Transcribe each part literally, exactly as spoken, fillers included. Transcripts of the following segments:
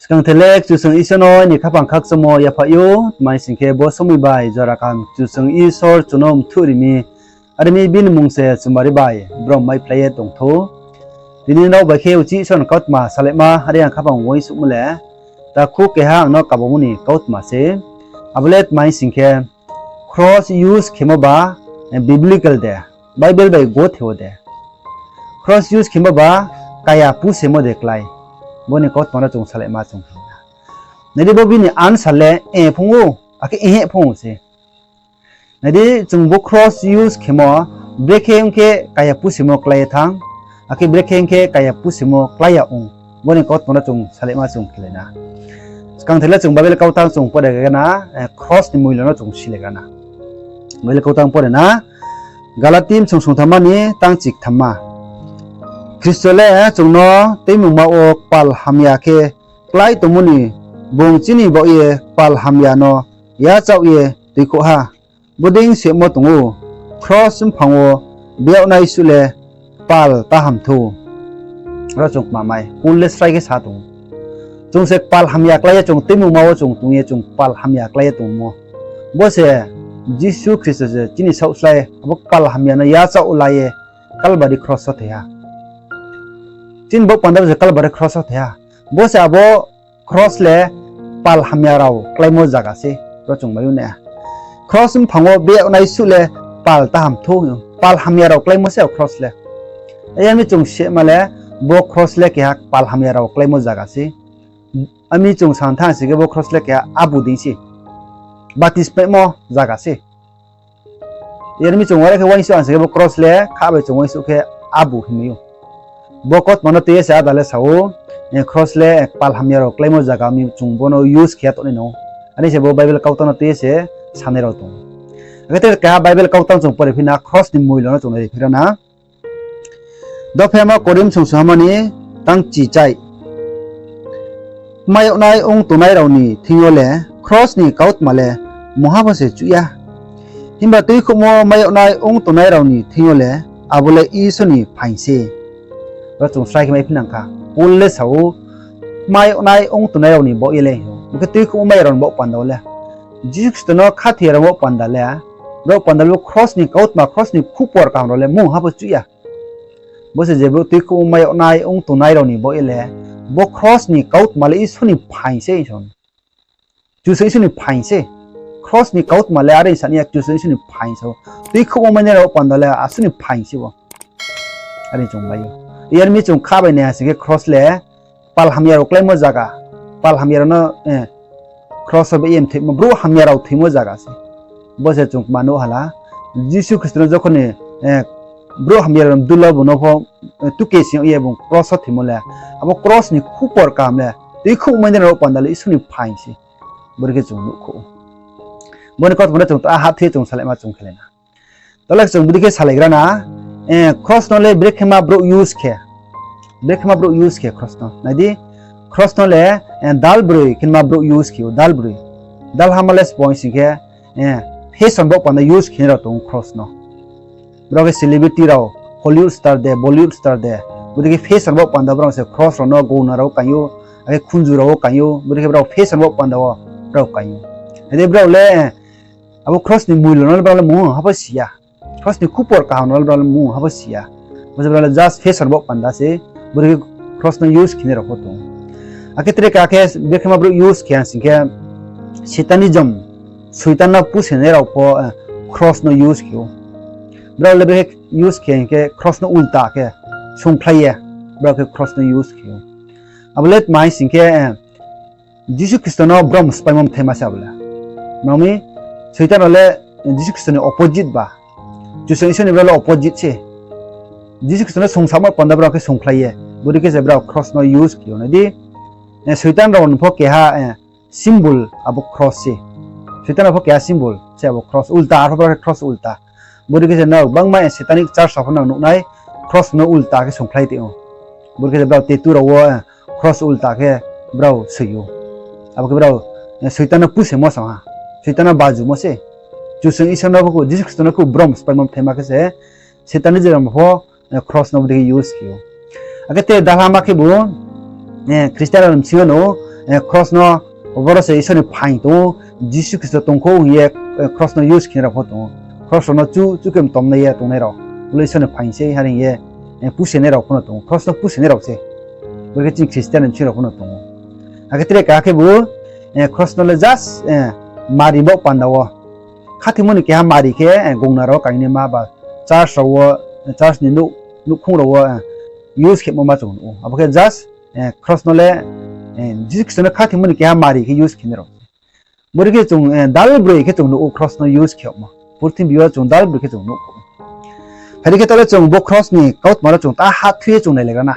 Skang the le Kchusoyang Isor no aini khaphang khakchangmo yaphaih ou, tma hing sing khe bo somoi bai jora kaham Kchusoyang Isor chung no mthuh ri mi, are mi bini mmung se chumari bai brom maiphlai ye tong thou. Tini nrao bai khe uchih Isor ni kautma salaima are ang khaphang uaingsouhmo le, takhu keha ang no kabamo ni kautma se. Abo le tma hing sing khe, cross use khemo ba biblical de, Bible bai gothe wo de? Cross use khemo ba kaya pusemo de klái? Bo ni kautma no chung salaima chung khe na. Nai di, bo bini answer le eh phung ou, akhe eh phung ou se. Nai di, chung bo cross use khemo, brekhe ong khe kaya pusemo klái ye thanng, akhe brekhe ong khe kaya pusemo klái ya ong, bo ni kautma no chung salaima chung khelai na. Skang the le chung Bible kautang chung pore gana, cross ni moilo no chung silai gana. Bible kautang pore na, Galati bsong sungthamma ni tang chikthamma. Khristo le chung no tuimungma wo kpal hamya khe klái tongmo ni bung chini baoh ye kpal hamya no yachaoh ye tuikhouh ha. Bodei sehmo tong ou, kros mphang wo beyag nai suh le kpal ta hamthou. Ro chung kmamai, Paul le srai khe sa tong ou. Chung se kpal hamya klái ye chung tuimungma wo chung tong ye chung kpal hamya klái ye tongmo. Bo se Jisu Khristo se chini saoh slái abo kpal hamya no yachaoh la ye Kalbari kros wo thoi ha. Chini baoh panda bo se Kalbari kros wo thoi ha. Bo se abo kros le kpal hamya rao kláimo zaga se, ro chung mai ou na. Kros mphang wo beyag nai suh le kpal ta hamthou, kpal hamya rao kláimo se kros le. Yar mi chung sehma le, bo kros le keha kpal hamya rao kláimo zaga se. Ami chung san thanng sing khe bo kros le keha abu dei se, baptismaimo zaga se. Yar mi chung are khe uaingsouh ang sing khe bo kros le kha bai chung uaingsouh khe abu hingmai ou. Bo kautma no tui ye se ada le sa ou, kros le kpal hamya rao kláimo zaga mi chung bo no use khe ya tongnai no. Are se bo Bible kautang no tui ye se sanai rao tong ou. Akhe tre keha Bible kautang chung pore phi na, kros ni moilo no chung nai phi ra na. Dophema Korinth song songma ni tang chichai. Kmai yag nai ong tongnai rao ni thing yo le kros ni kautma le mungha pho se chuh ya. Himba tuikhouhmo mai yag nai ong tongnai rao ni thing yo le abo le Isor ni phaing se. Ro chung srai khe mai phi nang kha. Paul le sa ou, kmai yag nai ong tongnai rao ni baoh ye le hing ou. Bo khe tuikhouhmo mai rao ni baoh panda wo le, Jisu Khristo no khathoi ya rao baoh panda le, brao panda le bo kros ni kautma, kros ni khupor kaham rao le mungha pho chuh ya. Bo se je bo tuikhouhmo mai yag nai ong tongnai rao ni baoh ye le, bo kros ni kautma le Isor ni phaing se, Isor ni, Kchusoyang Isor ni phaing se. Kros ni kautma le are sa ni ya, Kchusoyang Isor ni phaing se. Tuikhouhmo mai nai rao panda le asuh ni phaing se bo. Are chung mai ou. Yar mi chung kha bai nai ha sing khe kros le kpal hamya rao kláimo zaga, kpal hamya rao no kros wo beh ye mthoimo, brouh hamya rao thoimo zaga se. Bo se chung kma nuh hala, Jisu Khristo no jokhon ni brouh hamya rao mdulo bung no pho tuke sing ye bung kros wo thoimo le, abo kros ni khupor kaham le tuikhouhmo mai nai rao panda le Isor ni phaing se. Bore khe chung nuhkhouh ou. Bo ni kautma no chung ta hathe chung salaima chung khelai na. Tole chung bodei khe salaigra na, kros no le brekhe ma brouh use khe. Brekhe ma brouh use khe kros no. Nai di, kros no le dal broi khe ma brouh use khe ou, dal broi. Dal hama le sbo sing khe, fashion baoh panda use khe rao tong ou kros no. Brao khe celebrity rao, Hollywood star de, Bollywood star de, bodei khe fashion baoh panda brao se kros rao no gona rao kaing ou, akhe khunju rao wo kaing ou, bodei khe brao fashion baoh panda wo brao kaing ou. Nai di brao le abo kros ni moilo no le brao le mungha pho si ya. Kros ni khupor kaham no le brao le mungha pho si ya. Bo se brao le just fashion baoh panda se, bodei khe kros no use khe nai rao pho tong ou. Akhe tre ka khe brekhe ma brouh use khe ha sing khe, Satanism, Soitan no pusenai rao pho kros no use khe ou. Brao le brekhe use khe hing khe kros no ulta khe songkhlai ye, brao khe kros no use khe ou. Abo le tma hing sing khe, Jisu Khristo no brom spaimo mthaima se abo le. Mami, Soitan rao le Jisu Khristo ni opposite ba. Kchusoyang Isor ni brao le opposite se. Jisu Khristo no songsammo panda brao khe songkhlai ye, bodei khe se brao kros no use khe ou. Nai di, Soitan rao ni pho keha symbol abo kros se. Soitan rao pho keha symbol se abo kros, ulta, arpho brao khe kros ulta. Bodei khe se nrao gbangma satanic church rao pho nang nuh nai, kros no ulta khe songkhlai tong ou. Bodei khe se brao tattoo rao wo kros ulta khe brao soi ou. Abo khe brao Soitan no pusemo sa ha. Soitan no bajumo se. Kchusoyang Isor no pho, Jisu Khristo no khe brom spaimo mthaima khe se, Satanism rao pho kros no bodei khe use khe ou. Akhe tre dalha ma khebu, Christian rao ni bsing yo no Kros no, boro se Isor ni phaing tong ou, Jisu Khristo tongkhou hing ye, kros no use khe nai rao pho tong ou. Kros rao no chu chu khe mtomlai ye tongnai rao, bo le Isor ni phaing se are hing ye, pusenai rao pho no tong ou, kros no pusenai rao se. Bo khe chini Christian ni bsing rao pho no tong ou. Akhe tre keha khebu, kros no le just mari baoh panda wo, khathimo ni keha mari khe, gongna rao wo kaingnaima ba church rao wo, church ni nouh, nouhkhong rao wo use khemo ma chung nuh ou. Abo khe just kros no le Jisu Khristo no khathimo ni keha mari khe use khe nai rao. Bore khe chung dal broi khe chung nuh ou kros no use khe yagmo. Purthimbi yo chung dal broi khe chung nuh ou. Phai di khe taoh le chung bo kros ni kautma no chung ta hahthui ye chung nailaigra na.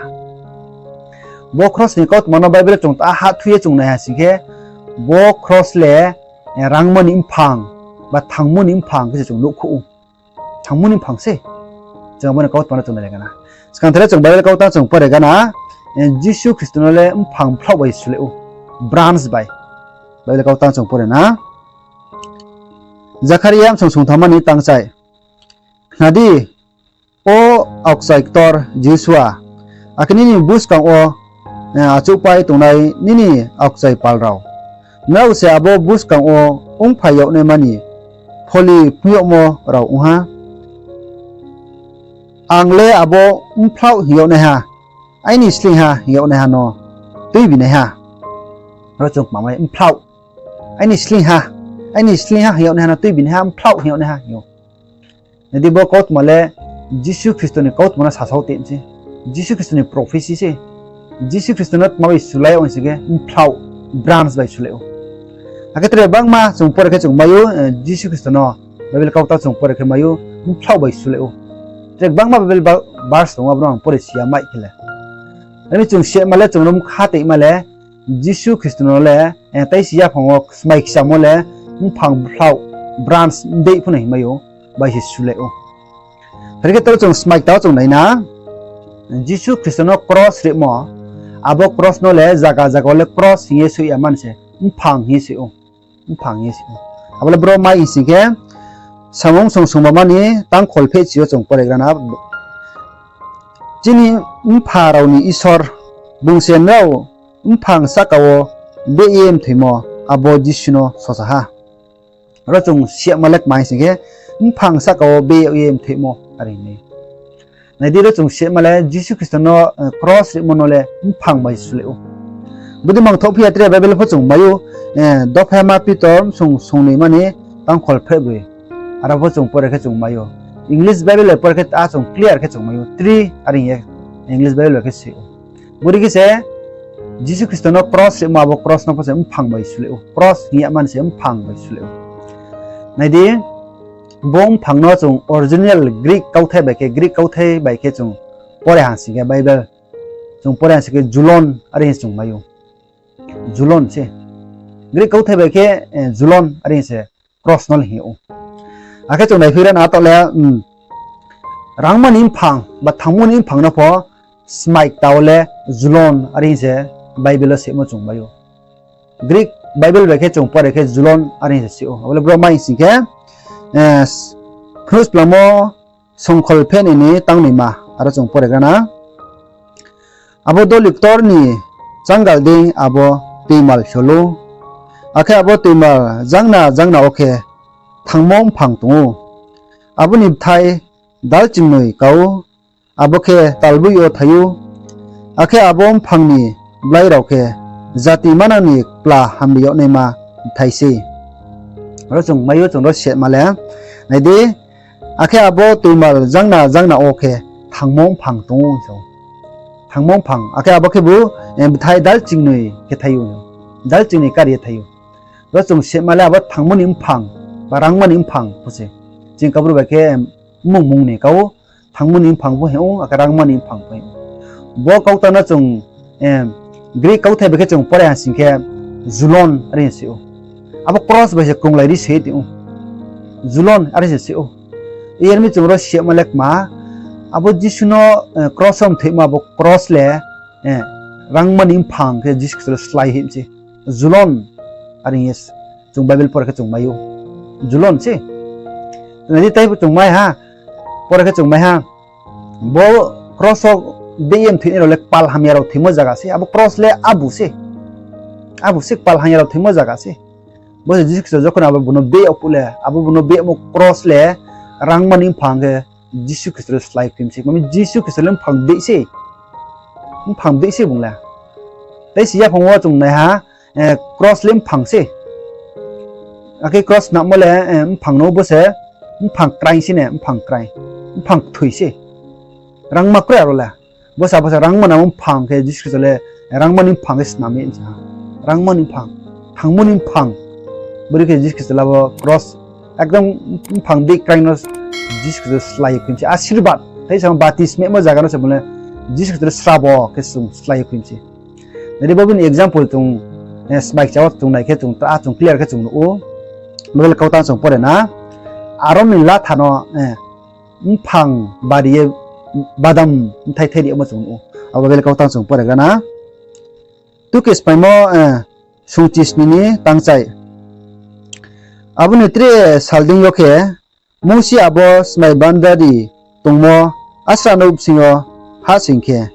Bo kros ni kautma no Bible chung ta hahthui ye chung nai ha sing khe, bo kros le rangma ni mphang ba thangmo ni mphang khe se chung nuhkhouh ou. Thangmo ni mphang se. Chung abo ni kautma no chung nailaigra na. Skang the le chung Bible kautang chung pore gana, Jisu Khristo no le mphang mphraoh bai sulai ou, branch bai. Bible kautang chung pore na. Zakharia bsong sungthamma ni tangchai. Khna di, O aokchai ktor Jisua, akhe nini buskang wo achouhpai tongnai nini aokchai pal rao, nrao se abo buskang wo ongphai yag naima ni pholi phnuh yagmo rao ong ha. Ang le abo mphraoh hing yagnaiha, aini sleingha hing yagnaiha no tuibi naiha. Ro chung kmamai mphraoh, aini sleingha, aini sleingha hing yagnaiha no tuibi naiha, mphraoh hing yagnaiha hing ou. Nai di, bo kautma le Jisu Khristo ni kautma no sasao tei se. Jisu Khristo ni prophecy se. Jisu Khristo no tma bai sulai yag ong sing khe, mphraoh, branch bai sulai ou. Akhe tre bangma chung pore khe chung mai ou, Jisu Khristo no Bible kautang chung pore khe mai ou, mphraoh bai sulai ou. Tre bangma Bible verse tong ou, abo no ang pore si ya mai khe le. Are mi chung sehma le, chung no mkha teima le, Jisu Khristo no le, tai si yaphang wo smai kchamo le, mphang mphraoh, branch mdeih pho no hingmai ou, bai se sulai ou. Phai di khe taoh chung smai kta wo chung nai na, Jisu Khristo no kros rimo, abo kros no le zaga zaga wo le kros hing ye soih ya man se, mphang hing ye soih ou. Mphang hing ye soih ou. Abo le bro mai hing sing khe, Samung song sungmama ni tangkhol phehchi yo chung pore gra na. Chini mpha rao ni Isor, bung se nrao mphang sahka wo beh ye mthoimo abo Jisu no sosa ha. Ro chung sehma le kma hing sing khe, mphang sahka wo beh ye mthoimo are hing nai. Nai di, ro chung sehma le Jisu Khristo no kros rimo no le mphang bai sulai ou. Bodei mangthoh phi ya tre Bible pho chung mai ou, Dophaima Pitor bsong songnoima ni tangkhol phehbroi. Aro pho chung pore khe chung mai ou. English Bible bai pore khe a chung clear khe chung mai ou. Three are hing ye English Bible bai khe se ou. Bodei khe se Jisu Khristo no kros rimo, abo kros no pho se mphang bai sulai ou. Kros hing ya man se mphang bai sulai ou. Nai di, bo mphang no chung original Greek kauthai bai khe, Greek kauthai bai khe chung pore ha sing khe Bible, chung pore ha sing khe xulon are hing se chung mai ou. Xulon se. Greek kauthai bai khe xulon are hing se kros no le hing ou. Akhe chung naiphi gra na taoh le, rangma ni mphang ba thangmo ni mphang no pho smai kta wo le xulon are hing se Bible wo sehmo chung mai ou. Greek Bible bai khe chung pore khe xulon are hing se se ou. Abo le bro mai hing sing khe, Phnuhsplangmo songkhol phehnoi ni tangnoima, aro chung pore gra na. Abo doli ktor ni changal dei abo toimal solo. Akhe abo toimal jangna jangna wo khe thangmo mphang tong ou. Abo ni bthai dal chingnoi ka ou, abo khe talboi yo thai ou. Akhe abo mphang ni blái rao khe jati manang ni kpla hamri yag naima bthai sei. Ro chung mai ou, chung ro sehma le. Nai di, akhe abo toimal jangna jangna wo khe thangmo mphang tong ou. Thangmo mphang, akhe abo khebu bthai dal chingnoi khe thai ou. Dal chingnoi kari ye thai ou. Ro chung sehma le abo thangmo ni mphang ba rangma ni mphang pho se. Chini Kaubru bai khe mmung mung ni ka ou, thangmo ni mphang pho hing ou, akhe rangma ni mphang pho hing ou. Bo kautang no chung Greek kauthai bai khe chung pore ha sing khe xulon are hing se ou. Abo kros bai se krunglai ri se tong ou. Xulon are se se ou. Iyar mi chung ro sehma le kma, abo Jisu no kros wo mthoimo abo kros le rangma ni mphang khe Jisu Khristo le slái hoih mi se. Xulon are hing ye chung Bible pore khe chung mai ou. Xulon se. Nai di, tei pho chung mai ha, pore khe chung mai ha. Bo kros wo beh ye mthoinai rao le kpal hamya rao thoimo zaga se, abo kros le abu se. Abo se kpal hamya rao thoimo zaga se. Bo se Jisu Khristo jokhon abo bung no beh yag phuh le, abo bung no beh yagmo kros le rangma ni mphang khe Jisu Khristo le slái khui mi se. Mami Jisu Khristo le mphang bdeih se. Mphang bdeih se bung le. Tei si yaphang wo chung nai ha, kros le mphang se. Akhe kros namo le, mphang no bo se mphang kraing se ne, mphang kraing. Mphang kthoi se. Rangma kroi aro le. Bo se abo se rangma namo mphang khe Jisu Khristo le rangma ni mphang khe snam ye sa ha. Rangma ni mphang, thangmo ni mphang. Bori khe Jisu Khristo le abo kros ekdom mphang bdeih kraing no Jisu Khristo slái ye khui mi se. Asirbad, tei samo baptisma mo zaga no se bung le Jisu Khristo le srabo khe chung slái ye khui mi se. Nai di, bo bini example chung smai kcha wo chung nai khe chung ta chung clear khe chung nuh ou. Bible kautang chung pore na. Aron ni latha no mphang bari ye badam bthai thai ri yagmo chung nuh ou. Abo Bible kautang chung pore gra na. Tuke smaimo sungchisni ni tangchai. Abo ni tre sal deing yo khe, Mousi abo smai bandari tongmo asra nouh bsing yo hahsoing khe,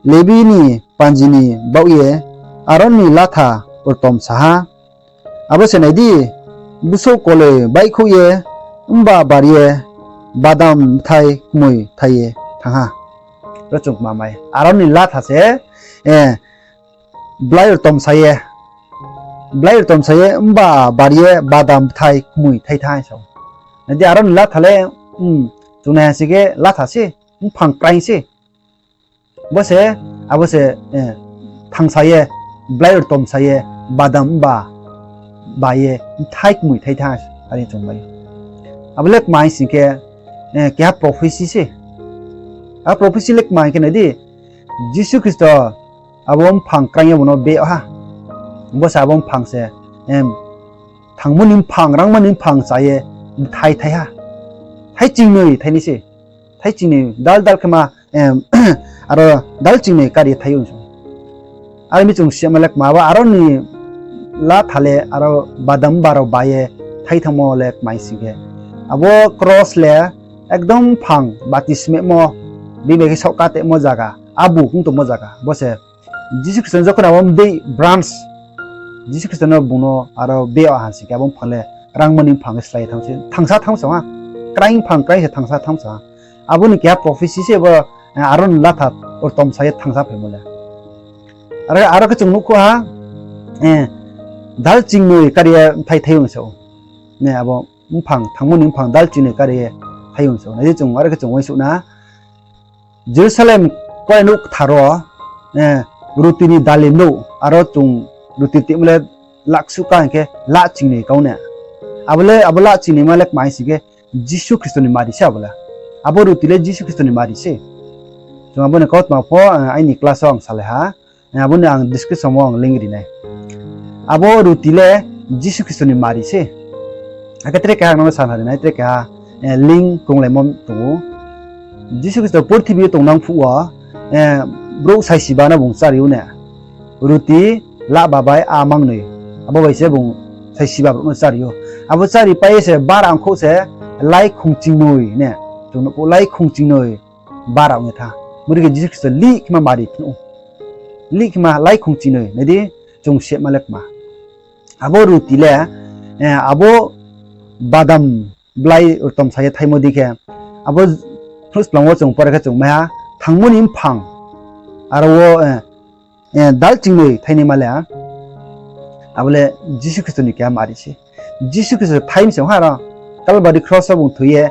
Lebi ni panji ni baoh ye Aron ni latha rtom sa ha. Abo se nai di, bsouh koloi baihkhouh ye, mba bar ye, badam bthai kmoi thai ye thanng ha. Ro chung kma mai. Aron ni latha se, blai rtom sa ye, blai rtom sa ye, mba bar ye, badam bthai kmoi thai thanng sa ou. Nai di, Aron ni latha le, chung nai ha si khe latha se, mphang kraing se. Bo se, abo se, thangsa ye, blai rtom sa ye, badam mba ba ye, bthai kmoi thai thanng, are chung mai. Abo le kma hing sing khe, keha prophecy se. A prophecy le kma hing khe nai di, Jisu Khristo abo mphang kraing ye bung no beh yag ha. Bo se abo mphang se, thangmo ni mphang, rangma ni mphang cha ye, bthai thai ha. Thai chingnoi thai nai se. Thai chingnoi dal dal khe ma, aro dal chingnoi kari ye thai ou sa. Are mi chung sima le kma, abo Aron ni latha le aro badam mba rao ba ye thai thanngmo le kma hing sing khe, abo kros le ekdom mphang baptisma mo, bini bai khe saohka tongmo zaga, abu ong tongmo zaga. Bo se Jisu Khristo ni jokhon abo mdeih branch, Jisu Khristo no bung no aro beh yag ha sing khe abo mphang le rangma ni mphang khe slái ye thanng se, thangsa thanng sa ha. Kraing mphang kraing se thangsa thanng sa ha. Abo ni keha prophecy se bo, Aron latha rtom sa ye thangsa phaimo le. Aro, aro khe chung nuhkhouh ha, dal chingnoi kari ye bthai thai ong sa ou. Abo mphang, thangmo ni mphang dal chingnoi kari ye thai ong sa ou. Nai di chung aro khe chung uaingsouh na. Jerusalem kuarenouh kthar wo, ruti ni dali nouh, aro chung ruti timo le laksuh ka hing khe lah chingnoi kau na. Abo le, abo lah chingnoi ma le kma hing sing khe Jisu Khristo ni mari se abo le. Abo ruti le Jisu Khristo ni mari se. Chung abo ni kautma pho, aini class wo ang salai ha. Abo ni ang description wo ang link ri nai. Abo ruti le Jisu Khristo ni mari se. Akhe tre keha ang no sanari nai, tre keha, link krunglaimo tong ou. Jisu Khristo purthimbi yo tongnang phuh wo, brouh saisiba no bung chári ou na. Ruti, lah babai, a mangnoi. Abo bai se bung saisiba brouh no chári ou. Abo chári pai ye se bara ongkhouh se, lai khongchingnoi na. Chung nuhkhouh lai khongchingnoi bara ong ye tha. Bodei khe Jisu Khristo lih khe ma mari phnuh ou. Lih khe ma lai khongchingnoi, nai di chung sima le kma. Abo ruti le, abo badam blai rtom sa ye thaimo dei khe, abo phnuhsplang wo chung pore khe chung mai ha, thangmo ni mphang, aro wo, dal chingnoi thainaima le, abo le Jisu Khristo ni keha mari se. Jisu Khristo thai mi se ha aro, Kalbari kros wo bung thoi ye,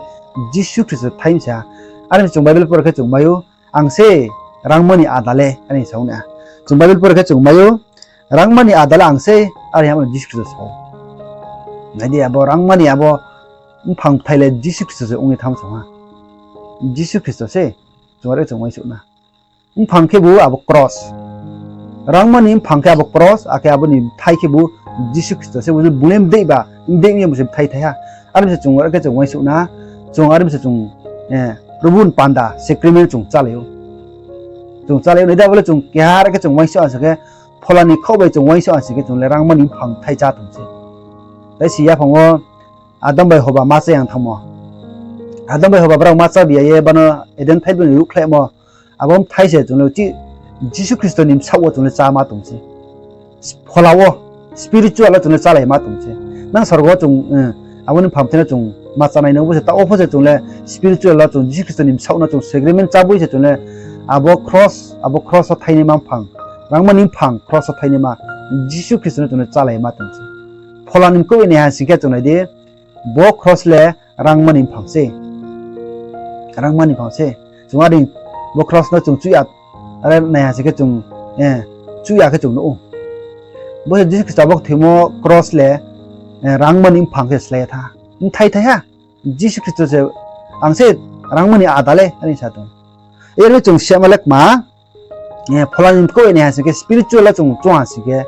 Jisu Khristo thai mi se ha. Are mi se chung Bible pore khe chung mai ou, ang se rangma ni ada le, are sa ou na. Chung Bible pore khe chung mai ou, rangma ni ada le ang se, are hingmo Jisu Khristo sa ou. Nai di abo rangma ni abo mphang bthai le Jisu Khristo se ong ye tham sa ha. Jisu Khristo se, chung are chung uaingsouh na. Mphang khebu abo kros. Rangma ni mphang khe abo kros, akhe abo ni bthai khebu Jisu Khristo se, bung le mdeih ba, mdeih ong ye bung se bthai thai ha. Are mi se chung are khe chung uaingsouh na, chung are mi se chung, Probu ni panda, sacrament chung chálai ou. Chung chálai ou, nai di abo le chung keha are khe chung uaingsouh ha sing khe, Phola ni khaoh bai chung uaingsouh ha sing khe chung le rangma ni mphang bthai chá tong se. Tei si yaphang wo Adam bai Hoba ma chá yang thanngmo. Adam bai Hoba brao ma chábi ya ye bano Eden thaibroi ni ruhkhlaimo. Abo bthai se chung le uchih Jisu Khristo ni bsaoh wo chung le cháma tong se. phola wo, spiritual wo chung le chálai ma tong se. Nang sorgo chung, eh, abo ni phang theno chung ma chánai no bo se, taoh wo pho se chung le spiritual wo chung Jisu Khristo ni bsaoh no chung sacrament cháboi se chung le abo kros, abo kros wo thainaima mphang, rangma ni mphang kros wo thainaima Jisu Khristo no chung le chálai ma tong se. Phola ni mkoih naiha sing khe chung nai di, bo kros le rangma ni mphang se. Rangma ni mphang se. Chung are bo kros no chung chuh ya, are naiha sing khe chung, eh, chuh ya khe chung nuh ou. Bo se Jisu Khristo abo thoimo kros le, eh, rangma ni mphang se slái ya tha. Bthai thai ha. Jisu Khristo se, ang se rangma ni áda le, are sa tong. Yar mi chung sema le kma, eh, phola ni mkoih naiha sing khe, spiritual le chung choung ha sing khe,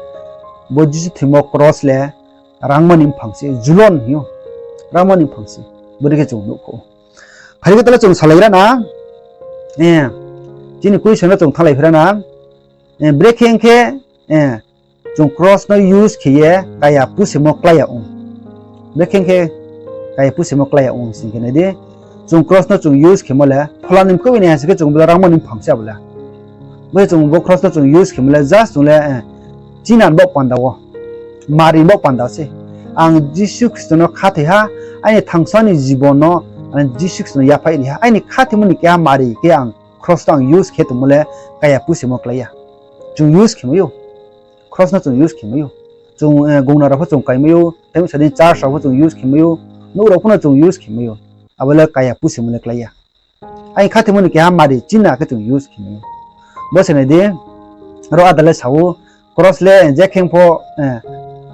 bo Jisu thoimo kros le rangma ni mphang se, julon hing ou. Rangma ni mphang se. Bodei khe chung nuh kho. Phai khe tale chung salai ra na, eh, chini question no chung thannglai phi ra na, eh, brekhe khe, eh, chung kros no use khe ye kaya pusemo klái ya ong. Brekhe khe kaya pusemo klái ya ong sing khe nai di. Chung kros no chung use khemo le, phola ni mkoih naiha sing khe chung bo le rangma ni mphang se abo le. Bo se chung bo kros no chung use khemo le, just chung le, eh, chini baoh panda wo, mari baoh panda se. Ang Jisu Khristo no khathoi ha, aini thanngsa ni jibon no, ang Jisu Khristo no yaphaih ri ha. Aini khathoimo ni keha mari khe ang kros no ang use khe tongmo le kaya pusemo klái ya. Chung use khemai ou. Kros no chung use khemai ou. Chung, eh, gongna rao pho chung kaimai ou, tei sa di church rao pho chung use khemai ou, nouh rao pho no chung use khemai ou. Abo le kaya pusemo le klái ya. Aini khathoimo ni keha mari chini khe chung use khemai ou. Bo se nai di, aro áda le sa ou, kros le je khe pho, eh,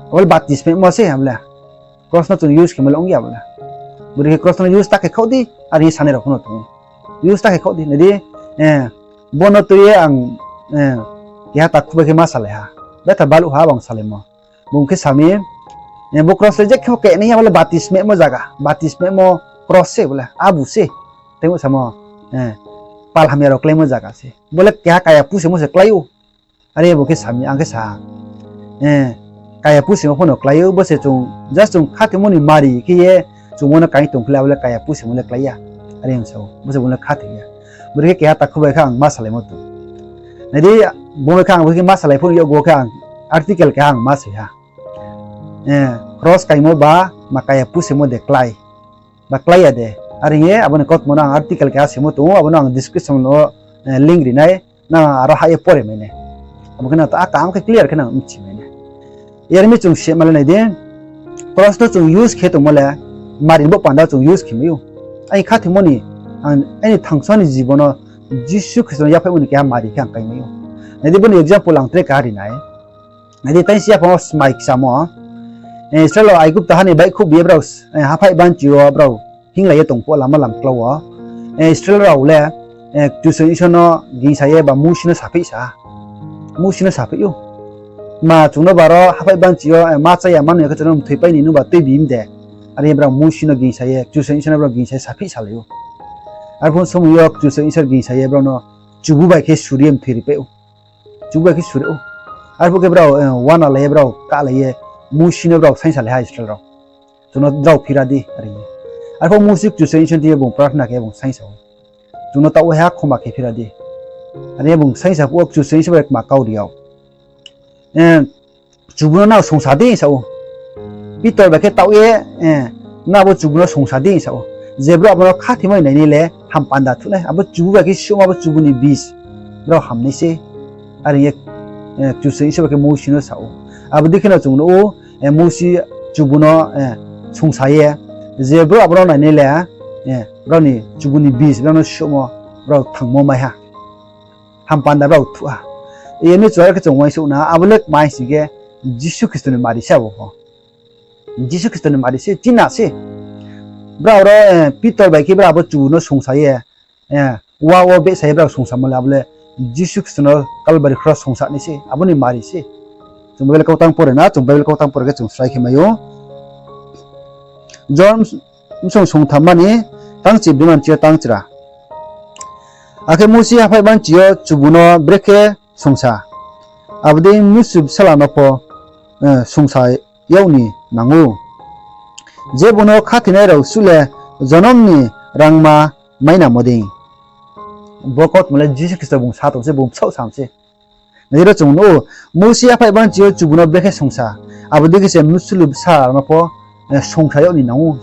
abo le batismaimo se abo le. Kros no chung use khemo le ong ya abo le. Bodei khe kros no use ta khe khaoh di, are hing ye sanai rao pho no tong ou. Use ta khe khaoh di, nai di, eh, bo no tui ye ang, eh, keha takhu bai khe ma salai ha. Betha baluh ha bang salaimo. Bung khe sa mi, eh, bo kros le je khe pho khe nai ya, bo le batismaimo zaga, batismaimo kros se bo le, abu se. Tei samo, eh, pal hamya rao kláimo zaga se. Bo le keha kaya pusemo se klái ou. Are bo khe sa mi, ang khe sa ha. Eh, kaya pusemo pho no klái ou, bo se chung, just chung khathoimo ni mari khe ye, chung bo no kai tong khe le, abo le kaya pusemo le klái ya. Are ang sa ou, bo se bo no khathoi ya. Bodei khe keha takhu bai khe ang ma salaimo tong. Nai di, bo bai khe ang bo khe ma salai pho yakgu khe ang article keha ang ma soi ha. Eh, kros kaimo ba ma kaya pusemo de klái, ba klái ya de. Are hing ye abo ni kautma no ang article keha simo tong ou, abo no ang description no, eh, link ri nai, nang aro hah ye pore mai nai. Abo khe nang ta kaham khe clear khe nang mchi mai nai. Yar mi chung sema le nai di, kros no chung use khe tongmo le, mari baoh panda chung use khemai ou. Aini khathoimo ni, ang, aini thanngsa ni jibon no Jisu Khristo no yaphaihmo ni keha mari khe ang kaimai ou. Nai di, bo ni example ang tre keha ri nai. Nai di, taisi yaphang wo smai kchamo, eh, Israel rao Aigupta ha ni baihkhouh bi ye brao, eh, haphaih banchi yo brao hinglai ye tong phuh lama lamklau wo, eh, Israel rao le, eh, Kchusoyang Isor no gingsa ye ba Musi no sapheih sa, Musi no sapheih ou. Ma chung no baro haphaih banchi yo, eh, ma chá ya ma nung ya khe chung no mthoipai ni nungba tuibi mde. Are brao Musi no gingsa ye, Kchusoyang Isor no brao gingsa ye sapheih salai ou. Arphuh somoi yo Kchusoyang Isor gingsa ye brao no chubu bai khe suri ye mthoi ripai ou. Chubu bai khe suri ou. Arphuh khe brao, eh, uana lai ye brao kahlai ye, Musi no brao saingsa lai ha Israel rao. Chung no drao phira di, are hing ye. Arphuh Musi Kchusoyang Isor thing ye bung prarthana khe bung saingsa ou. Chung no taoh waiha khoma khe phira di. Are hing ye bung saingsa phuh wo Kchusoyang Isor bai kma kau ri yag, eh, chubu no nrao songsa di sa ou. Pitor bai khe taoh ye, eh, nrao abo chubu no songsa di sa ou. Je brao abo no khathoimo ni nainai le hampanda thuh nai. Abo chubu bai khe suhmo abo chubu ni bis brao ham nai se. Are hing ye, eh, Kchusoyang Isor bai khe Musi no sa ou. Abo dei khe no chung nuh ou, eh, Musi chubu no, eh, songsa ye, je brao abo no nainai le, eh, brao ni chubu ni bis brao no suhmo, brao thangmo mai ha. Hampanda brao thuh ha. Yar mi chung are khe chung uaingsouh na, abo le kma hing sing khe Jisu Khristo ni mari se abo pho. Jisu Khristo ni mari se, chini se. Brao ro, eh, Pitor bai khe brao abo chubu no songsa ye, eh, wa wo behsa ye brao songsamo le abo le Jisu Khristo no Kalbari kros songsa nai se, abo ni mari se. Chung Bible kautang pore na, chung Bible kautang pore khe chung srai khe mai ou. John bsong songthamma ni tang chibri man chi yo tang chra. Akhe Musi haphaih banchi yo chubu no brekhe songsa, abo dei Mnusu Bsala no pho, eh, songsa yag ni nang ou. Je bung no khathoinai rao suh le jonom ni rangma mainamo dei. Bo kautma le Jisu Khristo bung sa tong se, bung bsaoh sam se. Nai di ro chung nuh ou, Mousi yaphaih banchi yo chubu no brekhe songsa, abo dei khe se mnusu ni bsa no pho songsa yag ni nang ou.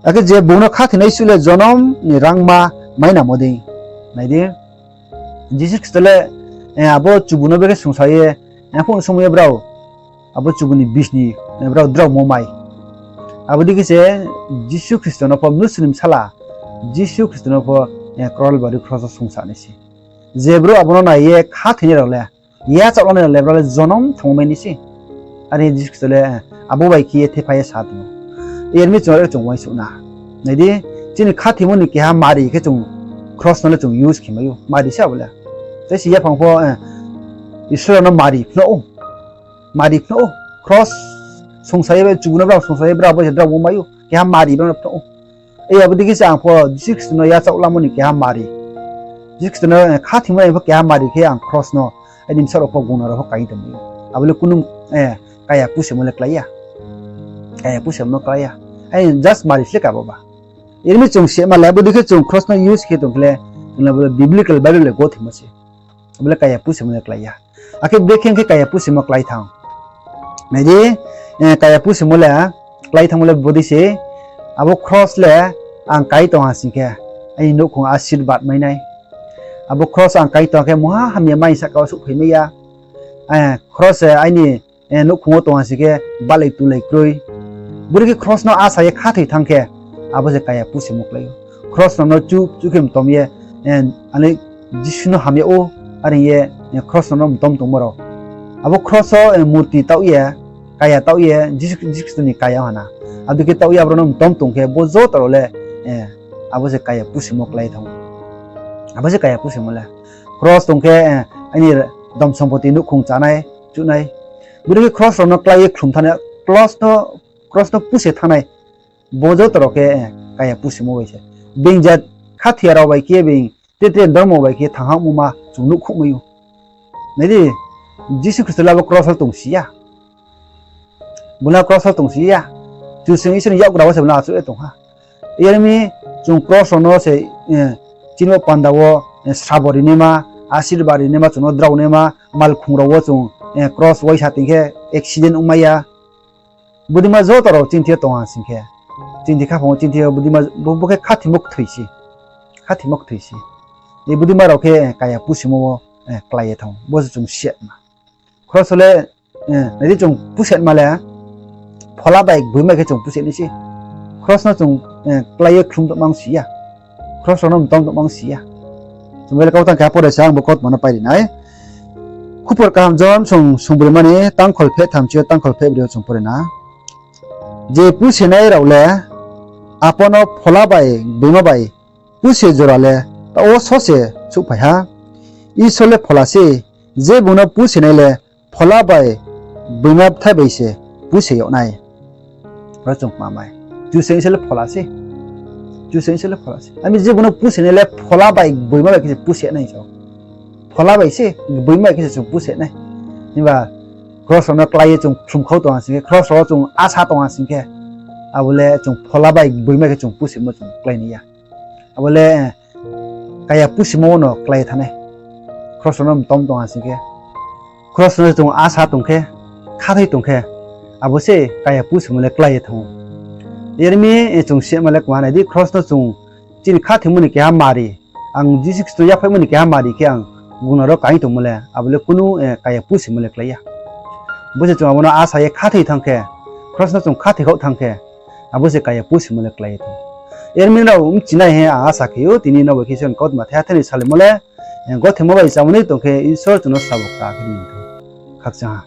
Akhe je bung no khathoinai suh le jonom ni rangma mainamo dei. Nai di, Jisu Khristo le abo chubu no brekhe songsa ye, aphuh somoi yo brao abo chubu ni bis ni brao draomo mai. Abo dei khe se Jisu Khristo no pho, mnusu ni bsala Jisu Khristo no pho, Kalbari kros wo songsa nai se. Je brouh abo no nai ye khathoinai rao le, yachaoh lanai rao le, brao le jonom thangmo mai nai se. Are Jisu Khristo le abo bai khe ye thephai ye sa tong ou. Yar mi chung are chung uaingsouh na. Nai di, chini khathoimo ni keha mari khe chung kros no le chung use khe mai ou. Mari se abo le. Tei se yaphang pho Isor no mari phnuh ou. Mari phnuh ou. Kros songsa ye, chubu no brao songsa ye, brao bai se draomo mai ou. Keha mari brao no phnuh ou. Abo dei khe se ang pho Jisu Khristo no yachaoh lamo ni keha mari, Jisu Khristo no khathoimo ni pho keha mari khe ang kros no aini bsa rao pho gungna rao pho kai tongmai ou. Abo le kunu kaya pusemo le klái ya. Kaya pusemo klái ya. Aini just mari se ka bo ba. Yar mi chung sema le abo dei khe chung kros no use khe tong khe le, chung le abo le biblical Bible le gothimo se. Abo le kaya pusemo le klái ya. Akhe brekhe khe kaya pusemo klái thanng. Nai di, kaya pusemo le klái thanngmo le bodei se, abo kros le ang kai tong ha sing khe, aini nouhkhong asirbad mai nai. Abo kros ang kai tong khe mungha hamya mai sahka wo souhphai mai ya. Kros se aini nouhkhong wo tong ha sing khe balai tulai kroi. Bodei khe kros no asa ye khathoi thanng khe, abo se kaya pusemo klái ou. Kros rao no chuh chuh khe mtom ye, ani Jisu no hamya ou, are ye kros rao no mtom tongmo rao. Abo kros wo murti taoh ye, kaya taoh ye, Jisu, Jisu Khristo ni kaya ha na. Abo dei khe taoh ye abo rao no mtom tong khe bo joto rao le abo se kaya pusemo klái thanng ou. Abo se kaya pusemo le. Kros tong khe aini dom sompoti nouhkhong chánai, chuhnai. Bodei khe kros rao no klái ye khlum thanngnai, kros no puse thanngnai. Bo joto rao khe kaya pusemo bai se. Being jat khathoiya rao bai khe, being tre tre dormo bai khe thanng hahmo ma chung nuhkhouh mai ou. Nai di, Jisu Khristo le abo kros wo tongsi ya. Bung le kros wo tongsi ya. Kchusoyang Isor ni yakgra wo se bung le achouh ye tong ha. Yar mi chung kros rao no se, chini bo panda wo srabo rinaima, asirbad rinaima, chung no drao naima, malkhong rao wo chung kros uaisa tong khe accident ongmai ya. Bodeima joto rao chini thing yo tong ha sing khe, chini khaphang wo chini thing yo bodeima, bo khe khathoimo kthoi se. Khathoimo kthoi se. Bodeima rao khe kaya pusemo wo klái ye thanng ou. Bo se chung siatma. Kros wo le, nai di chung pusetma le phola bai gboima khe chung puset nai se. Kros no chung klái ye khlum tongmang si ya. Kros rao no mtom tongmang si ya. Chung bele kau tang khe pore se ang bo kautma no pairi nai. Khupor kaham Johon song sungbroi mani tangkhol pheh thamchi yo tangkhol pheh broi yo chung pore na. Je pusenai rao le apho no phola bai gboima bai puse jora le taoh wo só se souhphai ha. Isor le phola se, je bung no pusenai le phola bai gboima bthai bai se puse yag nai. Ro chung kma mai. Kchusoyang Isor le phola se. Kchusoyang Isor le phola se. Ami je bung no pusenai le phola bai gboima bai khe se puse nai so. Phola bai se, gboima bai khe se chung puse nai. Himba kros rao no klái ye chung khlumkhau tong ha sing khe, kros rao wo chung asa tong ha sing khe, abo le chung phola bai gboima khe chung pusemo chung klái nai ya. Abo le kaya pusemo no klái ye thanng nai. Kros rao no mtom tong ha sing khe, kros rao no chung asa tong khe, khathoi tong khe, abo se kaya pusemo le klái ye thanng ou. Yar mi chung sima le kma nai di, kros no chung chini khathoimo ni keha mari, ang Jisu Khristo yaphaihmo ni keha mari khe ang gungna rao kai tongmo le, abo le kunu kaya pusemo le klái ya. Bo se chung abo no asa ye khathoi thanng khe, kros no chung khathoi khaoh thanng khe, abo se kaya pusemo le klái ye thanng ou. Yar mi nrao mchinai he ang asa khe ou, tini nrao bai khe Isor ni kautma thaiha thai ni salimo le, gothe mo bai chamo ni tong khe Isor chung no sabo kta khe ri thou. Khakchang ha.